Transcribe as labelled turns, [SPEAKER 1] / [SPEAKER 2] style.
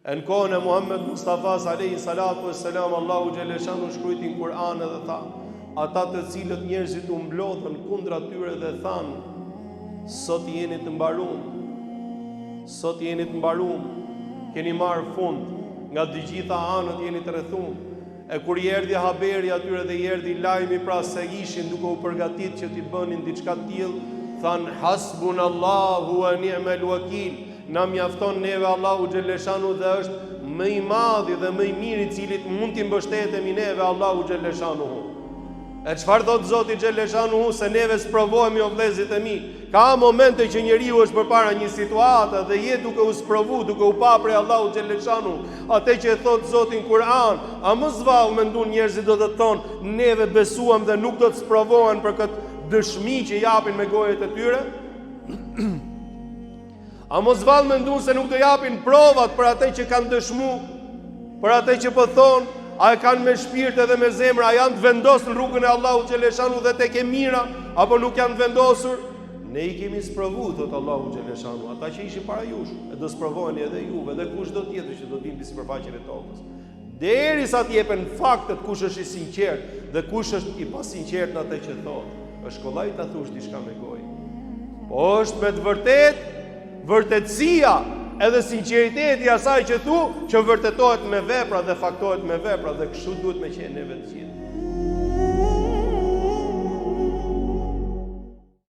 [SPEAKER 1] E në kohën e Muhammed Mustafas alejhi salatu ves selam Allahu xheleshanuhu shkrujti në Kur'an edhe tha, ata të cilët njerëzit u mblodhën kundra tyre dhe thanë, sot jeni të mbarum, sot jeni të mbarum, keni marrë fund, nga të gjitha anët jeni të rrethum. E kur i erdhi haberi atyre dhe i erdhi lajmi pra se ishin duke u përgatit që t'i bënin diçka të tillë, thanë Hasbunallahu wa ni'mal wakil, na mjafton neve Allahu xheleshanuhu dhe është më i madhi dhe më i miri i cilit mund t'i mbështetemi neve Allahu xheleshanuhu. E çfarë thotë Zoti xheleshanuhu se neve sprovohemi o vëllezërit e mi? Ka momente që njeriu është përpara një situate dhe je duke u sprovu, duke u pa prej Allahut xheleshanuhu, atë që e thotë Zoti në Kur'an, a mos vallë mendun njerëzit do të thonë, neve besuam dhe nuk do të sprovohen për këtë dëshmi që japin me gojët e tyre? A mos vallë mendun se nuk do japin provat për atë që kanë dëshmu, për atë që po thonë, a e kanë me shpirt edhe me zemër, a janë të vendosur në rrugën e Allahut xheleshanuhu dhe tek e mira, apo nuk janë të vendosur? Ne i kemi sprovu, thotë Allahu xheleshanuhu, ata që ishin para jush, e do sprovoheni edhe juve dhe kushdo tjetër që do të vijë mbi sipërfaqen e tokës. Derisa të jepen faktet kush është i sinqertë dhe kush është i pasinqertë në atë që thotë. Është kollaj ta thush diçka me gojë. Po është me të vërtetë vërtetësia edhe sinqeriteti i asaj që thu, që vërtetohet me vepra dhe faktohet me vepra dhe kështu duhet me qenë neve të gjithë.